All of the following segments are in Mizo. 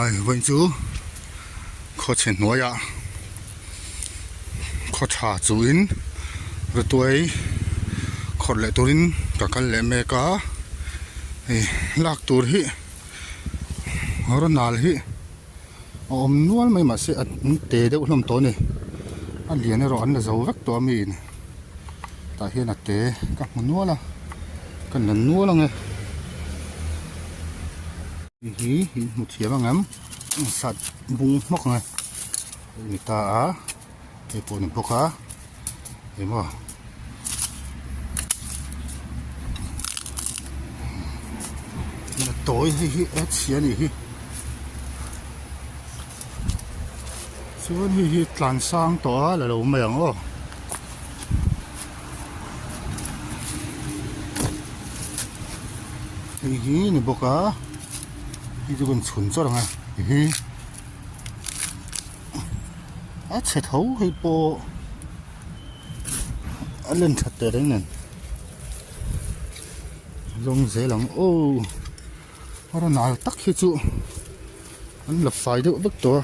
Hai vawiin chu khawchhe hnuaiah khaw tha chuhin rutuai khawrh leh turin ka kal leh mek a hei lak tur hi ronal hi a awm nual mai mahse an te deuh hlawm tawh a ni a lian erawh an la zo vek tawh a mi in tah hian a te ka hmu nual a ka la nual ang e hei hi in hmu thiam ang em sat bung hmawk ang e hei ni ta a hei pawh a ni bawk a eng maw tawi hei hi a chhia a nih hi chuan hei hi tlan sang tawh a la lo mai ang aw. Hei hi ni bawk a hei chu kan chhun chawrh ang a hi a chhe tho hei pawh a len that teh reng nen zawng zel ang aw a rawn al tak hi chu an la fai deuh vek tawh a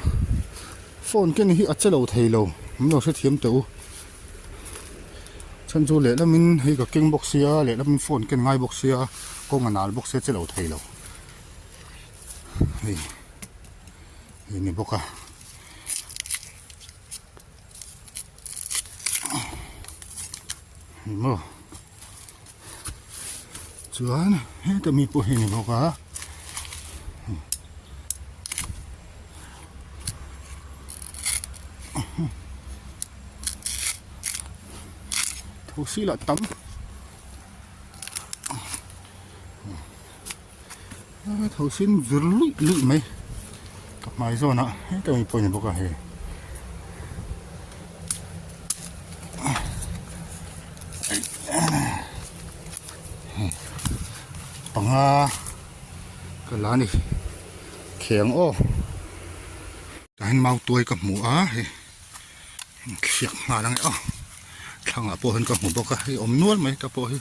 phone ken hi a che lo thei lo an lo hrethiam teh u. Chhan chu lehlamin hei ka keng bawk sia lehlamin phone ken ngai bawk sia kawng a nal bawk sia che lo thei lo hei hei ni bawk a hei maw chuan heta mi pawh hi ni bawk a. Thosi lah tam thosi in vir luih luih mai ka hmai zawn ah heta mi pawh a ni bawk a hei. Panga ka la a ni kheng aw tah hian mau tuai ka hmu a hei thliak nghal ang e aw thlangah pawh hian ka hmu bawk a hei awm nual mai ta pawh hi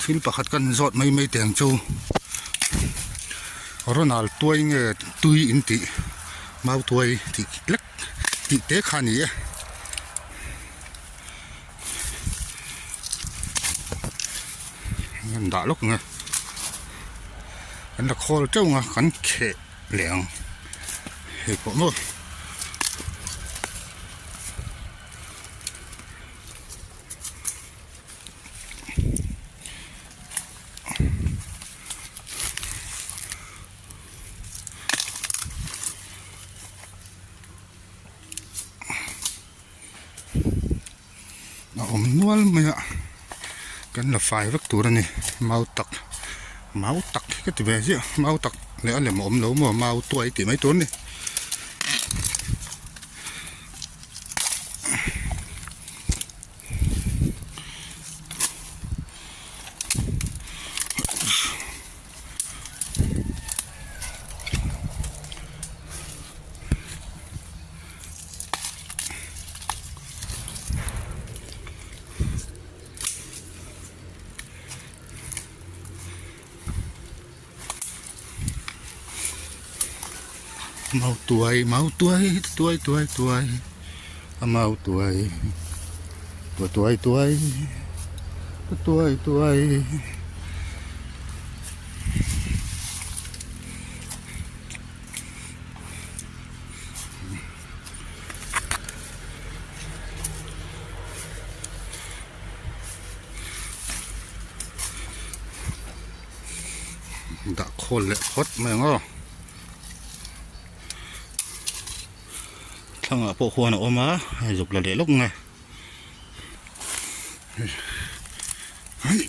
thil pakhat kan zawt mai mai teh ang chu Ronald tuai nge tui in tih mau tuai tih lek tih te kha a ni e. An dah lawk ang e an la khawl teuh ang a kan kheh leh ang hei pawh maw. A awm nual mai a kan la fai vek tur a ni mau tak mau tak hi ka ti ve ziah mau tak leh a lem a awm lo maw mau tuai tih mai tur a ni. Mau tuai mau tuai tuai tuai tuai a mau tuai tuai tuai tuai tuai. Dah khawl leh phawt mai ang aw thlangah pawh huan a awm a hei zuk la leh lawk nge hei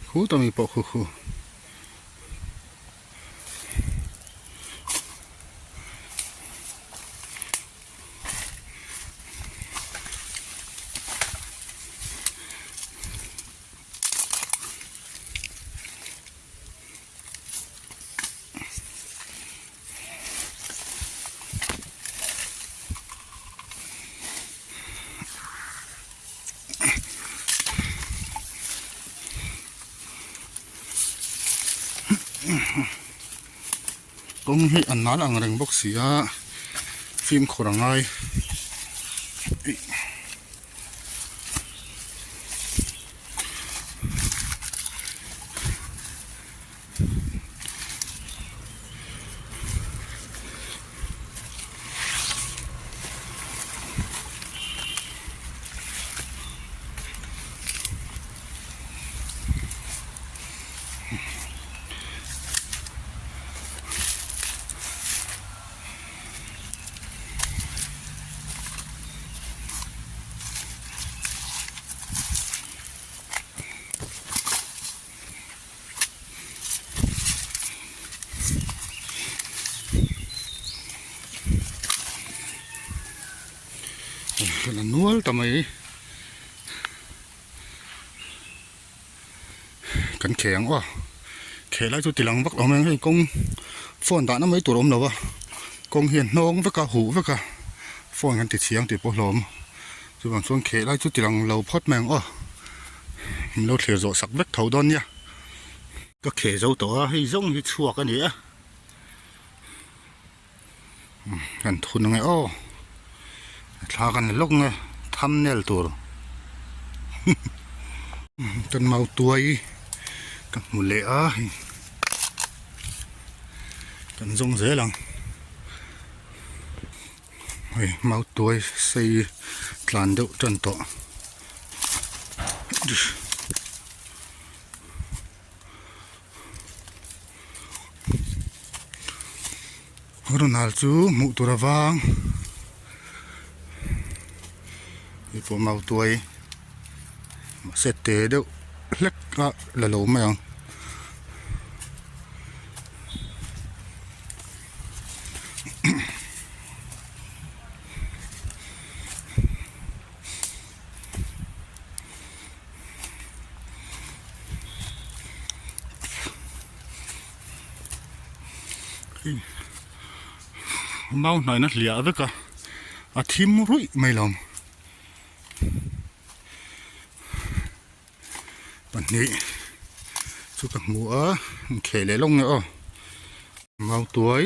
khu ta mi pawh khu khu. Kawng hi a nal ang reng bawk si a fimkhur a ngai. A nual ta mai kan kheh ang aw kheh lai chu ti lang vak lo mai ang hei kawng phone dahna mai tur a awm lo a kawng hi a hnawng vek a huh vek a phone kan ti chhiang tih pawh hlawm chuvang chuan kheh lai chu ti lang lo phawt mai ang aw. Min lo thlir zawh sak vek tho dawn nia. Ka kheh zo tawh a, hei zawng hi chhuak a ni a. Kan thun ange aw. Thla kan la lawk nge thumbnail tur. Kan mau tuai ka hmu leh a hei. Kan zawng zel ang. Hei mau tuai sei tlan deuh tan tawh. Ronald chu hmuh tur avang hei pawh mau tuai mahse te deuh hlek a la lo mai ang. Mau hnaihna hliah vek a a thim ruih mai lo pahnih chu ka hmu a inkheh leh lawk nge aw mau tuai.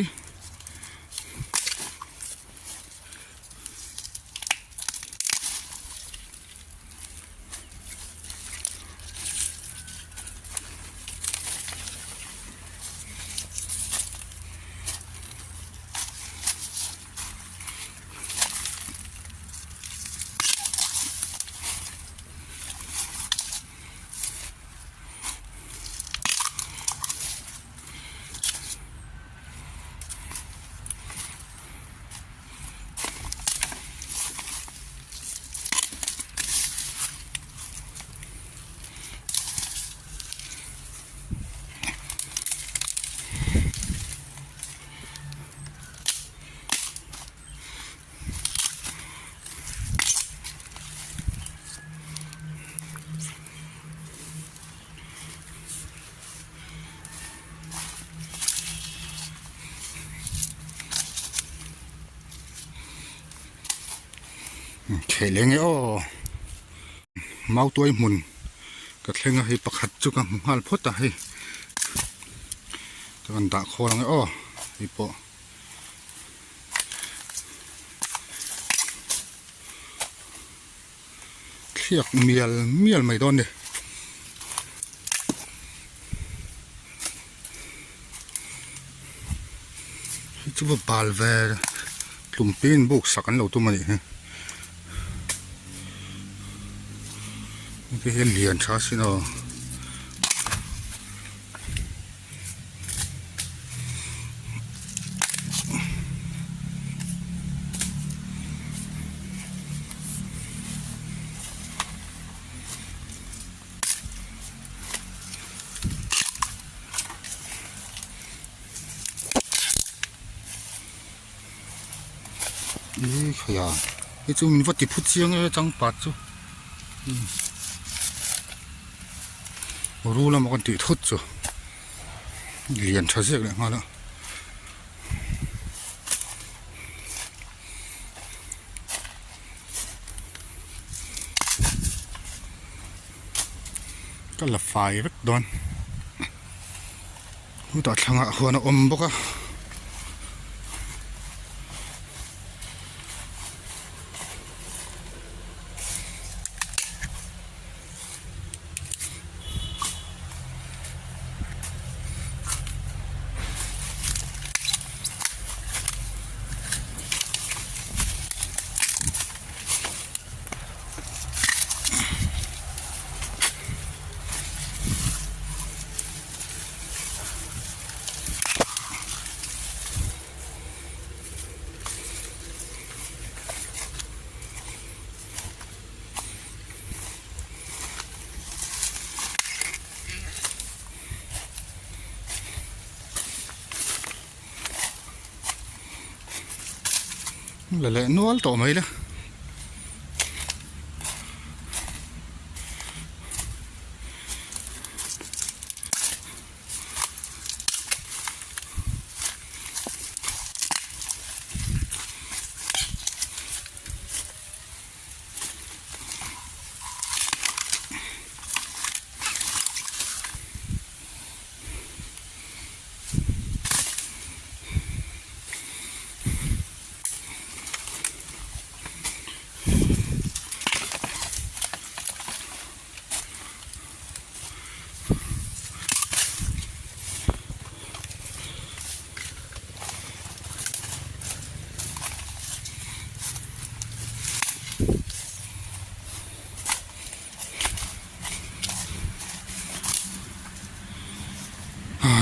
Theih leh nge aw mautuai hmun ka thleng a hei pakhat chu ka hmu nghal phawt a hei ka rawn dah khawl ang e aw hei pawh. Thliak mial mial mai dawn ni. Hei chu va bal ve tlumpiin buk sak an lo tum a nih hi. Hei hi lian tha sin aw. Ih khaia hei chu min va ti phut chiang e changpat chu ru lama kan tih thut chu lian tha ziak leh nghal a. Ka la fai vek dawn. Chutah thlangah huan a awm bawk a. La leh nual tawh mai la.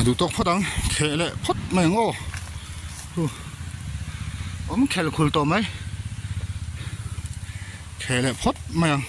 Duh tawk phawt ang kheh leh phawt mai ang aw awm khel khul tawh mai kheh leh phawt mai ang.